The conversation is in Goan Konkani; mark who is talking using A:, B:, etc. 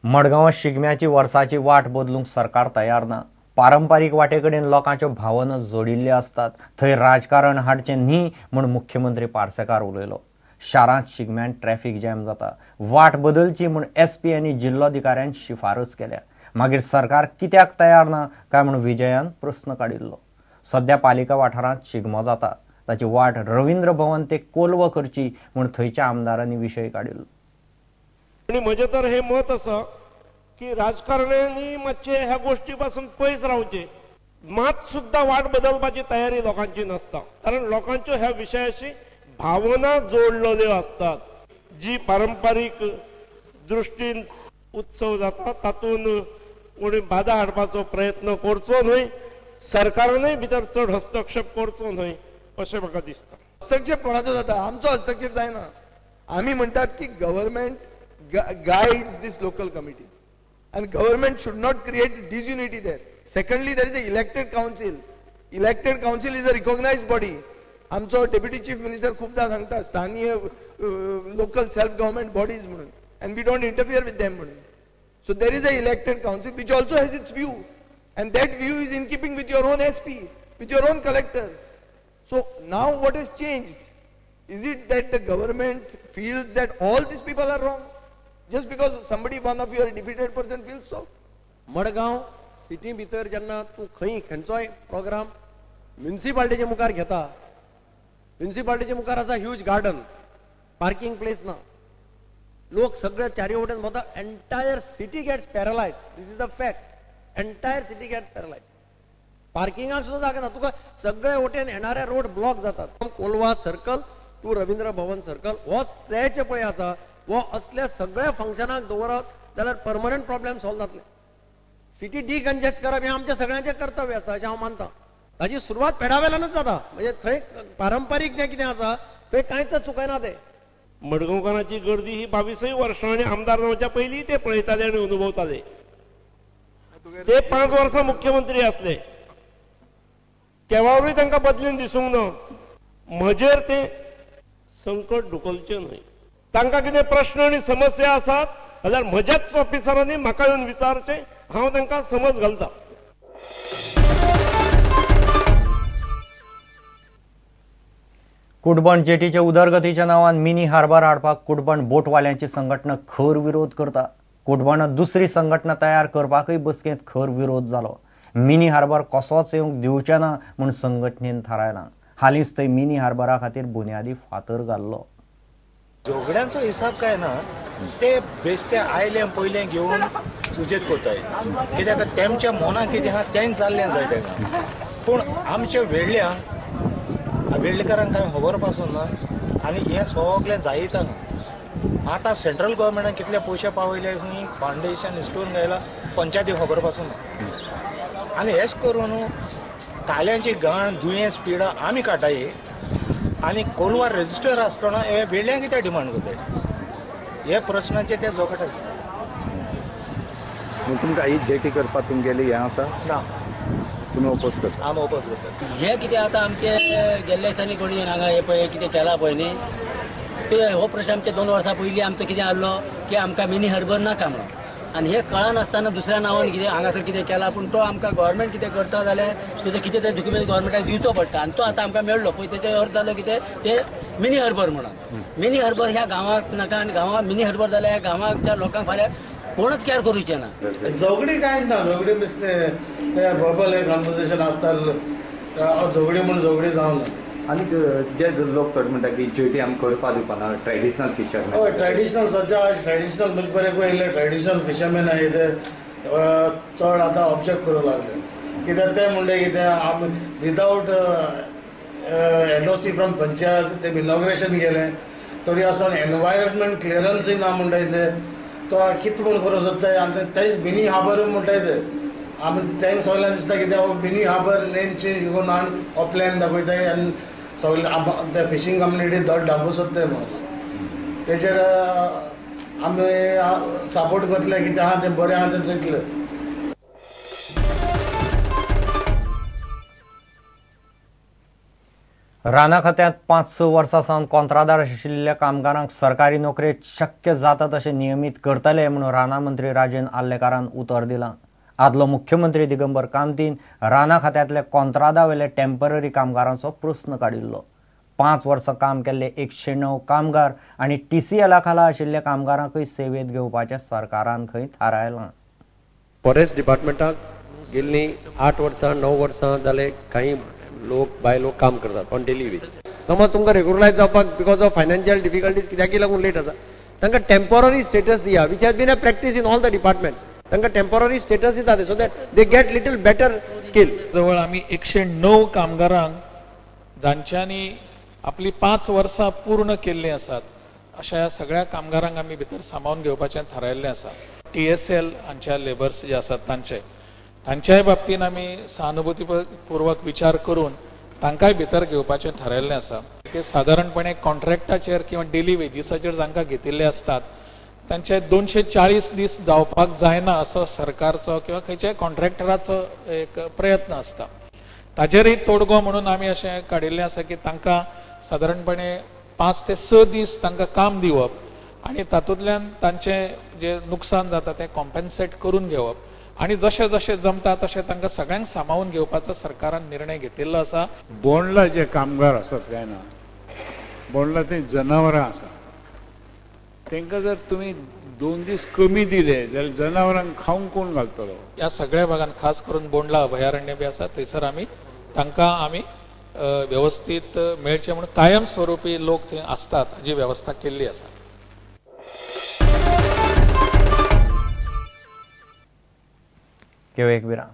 A: मडगांवां शिगम्याची वर्साची वाट बदलूंक सरकार तयार ना. पारंपारीक वाटे कडेन लोकांच्यो भावना जोडिल्ल्यो आसतात, थंय राजकारण हाडचें न्ही म्हूण मुख्यमंत्री पार्सेकार उलयलो. शारांत शिगम्यान ट्रॅफिक जॅम जाता, वाट बदलची म्हूण एसपी आनी जिल्लोधिकाऱ्यान शिफारस केल्या. मागीर सरकार कित्याक तयार ना काय म्हूण विजयान प्रस्न काडिल्लो. सद्या पालिका वाठारांत शिगमो जाता, ताची वाट रवींद्र भवन ते कोलवा करची म्हूण थंयच्या आमदारांनी विशय काडिल्लो.
B: आनी म्हजें तर हें मत आसा की राजकारण्यांनी मातशें ह्या गोश्टी पासून पयस रावचें. मात सुद्दां वाट बदलपाची तयारी लोकांची नासता, कारण लोकांच्यो ह्या विशयाशी भावना जोडलेल्यो आसतात. जी पारंपारीक दृश्टीन उत्सव जाता तातूंत कोणी बादा हाडपाचो प्रयत्न करचो न्हय, सरकारानूय भितर चड हस्तक्षेप करचो न्हय अशें म्हाका दिसता.
C: हस्तक्षेप कोणाचो जाता? आमचो हस्तक्षेप जायना. आमी म्हणटात की government guides this local committees and government should not create disunity there. Secondly, there is a elected council. Elected council is a recognized body. आमचो डेप्युटी चीफ मिनिस्टर खूपदा सांगता स्थानीय लोकल सेल्फ गव्हर्नमेंट बॉडीज म्हणून, and we don't interfere with them म्हणून. So there is a elected council which also has its view, and that view is in keeping with your own SP, with your own collector. So now what has changed? Is it that the government feels that all these people are wrong? Just because somebody, one of your defeated person feels so?
D: Madgaon city भितर जेन्ना तूं खंय खंयचोय प्रोग्राम म्युनिसिपालिटीच्या मुखार घेता, म्युनिसिपालिटीच्या मुखार आसा ह्यूज गार्डन, पार्किंग प्लेस ना, लोक सगळे चारी वटेन भोंवता. Entire city gets paralyse. This is the fact. Entire city gets paralyse. पार्किंगाक सुद्दां जागा ना, तुका सगळे वटेन येणारे रोड ब्लॉक जातात. Colva circle to Ravindra Bhavan circle हो स्ट्रेच पळय आसा, हो असल्या सगळ्या फंक्शनाक दवरत जाल्यार परमनंट प्रॉब्लेम सॉल्व जातले. सिटी डिकंजेस्ट करप हें आमच्या सगळ्यांचें कर्तव्य आसा अशें हांव मानता. ताची सुरवात पेडावेल्यानूच जाता, म्हणजे थंय पारंपारीक जें कितें आसा थंय कांयच चुकयना. ते
B: मडगांवकारांची गर्दी ही 22 वर्सां आनी आमदार जावच्या पयलीं ते पळयताले आनी अनुभवताले. ते 5 वर्सां मुख्यमंत्री आसले, तेवावरूय तांकां बदलीन दिसूंक ना. म्हजेर ते संकट ढुकलचें न्हय. तांकां कितें प्रश्न आनी समस्या आसात जाल्यार म्हज्याच ऑफिसरांनी म्हाका येवन विचारचें, हांव तांकां समज घालता.
A: कुटबण जेटीच्या उदरगतीच्या नांवान मिनी हार्बर हाडपाक कुटबण बोटवाल्यांची संघटना खर विरोध करता. कुटबणांत दुसरी संघटना तयार करपाकय बसकेंत खर विरोध जालो. मिनी हार्बर कसोच येवंक दिवचें ना म्हूण संघटनेन थारायलां. हालींच थंय मिनी हार्बरा खातीर बुन्यादी फातर घाल्लो.
E: झगड्यांचो हिसाब काय ना, ते बेश्टे आयले पयलें घेवन उजेच कोताय, कित्याक तेमच्या मनाक कितें आहा तेंच जाल्लें जाय तांकां. पूण आमच्या वेडल्यांक वेडलेकारांक कांय खबर पासून ना आनी हें सगळें जायत हांगा. आतां सेंट्रल गव्हर्मेंटान कितले पयशे पावयले खंय फावंडेशन स्टोन घायला, पंचायती खबर पासून ना. आनी हेच करून काल्यांची घाण दुयेंस पिडा आमी काडटाय आनी कोलवार रजिस्टर आसतना हे वेडल्यांक कित्याक डिमांड करताय हे प्रश्नाचे ते जोखटाय.
F: तुमकां ही जेटी करपाक तुमगेली हें आसा
E: ना,
F: तुमी ओपोज करता?
E: आमी ओपोज करता.
G: हें कितें आतां आमचे गेल्ल्या दिसांनी कोणी हांगा हें पळय कितें केलां पळय न्ही, ते हो प्रश्न आमचे 2 वर्सां पयलीं आमचो कितें आहलो की आमकां मिनी हार्बर नाका म्हणून, आनी हें कळनासतना दुसऱ्या नांवान कितें हांगासर कितें केलां. पूण तो आमकां गव्हर्मेंट कितें करता जाल्यार तेजो कितें तें डॉक्युमेंट गव्हर्मेंटाक दिवचो पडटा आनी तो आतां आमकां मेळ्ळो पळय. तेचो अर्थ जालो कितें ते मिनी हार्बर म्हणून. मिनी हार्बर ह्या गांवाक नाका आनी गांवाक मिनी हार्बर जाल्यार ह्या गांवाच्या लोकांक फाल्यां कोणच कॅर करूचें ना.
H: झगडी कांयच ना, झगडी मिसते ते वर्बल कॉन्वर्सेशन आसता, झगडी म्हूण झगडी जावंक ना.
F: आनी जे लोक थोडे म्हणटा की जेटी आमी करपा दिवपाना ट्रेडिशनल फिशरमॅन.
H: हय, ट्रेडिशनल सद्या ट्रेडिशनल म्हणजे बरें येयले ट्रेडिशनल फिशरमॅन आहाय ते चड आतां ऑब्जेक्ट करूंक लागले. कित्याक ते म्हणले कितें आमी विदावट एनओसी फ्रॉम पंचायत ते इनॉग्रेशन केलें तरी आसतना एनवायरमेंट क्लियरन्सूय ना म्हणटाय ते, तो कितें म्हूण करूंक सोदताय. आनी तेच मिनी हार्बर म्हणटाय ते आमी तेंकां सगळ्यांक दिसता कितें हो मिनी हार्बर नेम चेंज करून आनी हो प्लॅन दाखयताय आनी सगळे ते फिशींग कम्युनिटी धड धांपूं सोदताय म्हणून तेजेर आमी सपोर्ट करतले कितें आहा तें बरें आहा तें चोयतले.
A: राना खात्यांत 5-6 वर्सां सावन कोंत्रादार आशिल्ल्या कामगारांक सरकारी नोकरेत शक्य जाता तशें नियमीत करतले म्हणून राना मंत्री राजेंद्र आर्लेकारान उतर दिलां. आदलो मुख्यमंत्री दिगंबर कामतीन राना खात्यांतल्या कोंत्रादावेले टेम्पररी कामगारांचो प्रस्न काडिल्लो. 5 वर्सां काम केल्ले 109 कामगार आनी TCL खाला आशिल्ल्या कामगारांकूय सेवेत घेवपाचें सरकारान खंय थारायलां.
D: फॉरेस्ट डिपार्टमेंटाक गेल्लीं 8 वर्सां 9 वर्सां जाले काही लोक बायलो काम करतात ऑन डेली बेजीस. समज तुमकां रेगुलरायज जावपाक because of financial difficulties कित्याकय लागून लेट आसा, तांकां टेम्पोररी स्टेटस दिया, which has been a practice in all the departments. तांकां टेम्पोररी स्टेटस दितात so that they get little better skill.
I: जवळ आमी 109 कामगारांक जांच्यांनी आपली 5 वर्सां पूर्ण केल्लीं आसात अशा ह्या सगळ्या कामगारांक आमी भितर सामावून घेवपाचें थारायल्लें आसा. TSL हांच्या लेबर्स जे आसात तांच्याय बाबतीन आमी सहानुभूतीपूर्वक विचार करून तांकांय भितर घेवपाचें थारायल्लें आसा. ते सादारणपणे कॉन्ट्रॅक्टाचेर किंवा डेली वेजीसाचेर जांकां घेतिल्ले आसतात तांचे 240 दीस जावपाक जायना असो सरकारचो किंवा खंयच्याय कॉन्ट्रॅक्टराचो एक प्रयत्न आसता. ताचेरय तोडगो म्हणून आमी अशें काडिल्लें आसा की तांकां सादारणपणे 5 ते 6 दीस तांकां काम दिवप आनी तातूंतल्यान तांचें जें नुकसान जाता तें कॉम्पेन्सेट करून घेवप आनी जशें जशें जमता तशें तांकां सगळ्यांक सामावून घेवपाचो सरकारान निर्णय घेतिल्लो आसा.
J: बोंडला जे कामगार आसात काय ना, बोंडला ते जनावरां आसा, तांकां जर तुमी 2 दीस कमी दिले जाल्यार जनावरांक खावंक कोण घालतलो?
I: ह्या सगळ्या भागान खास करून बोंडला अभयारण्य बी आसा थंयसर आमी तांकां आमी व्यवस्थीत मेळचे म्हणून कायम स्वरुपी लोक थंय आसतात हाजी वेवस्था केल्ली आसा.
A: घेवया एक विराम.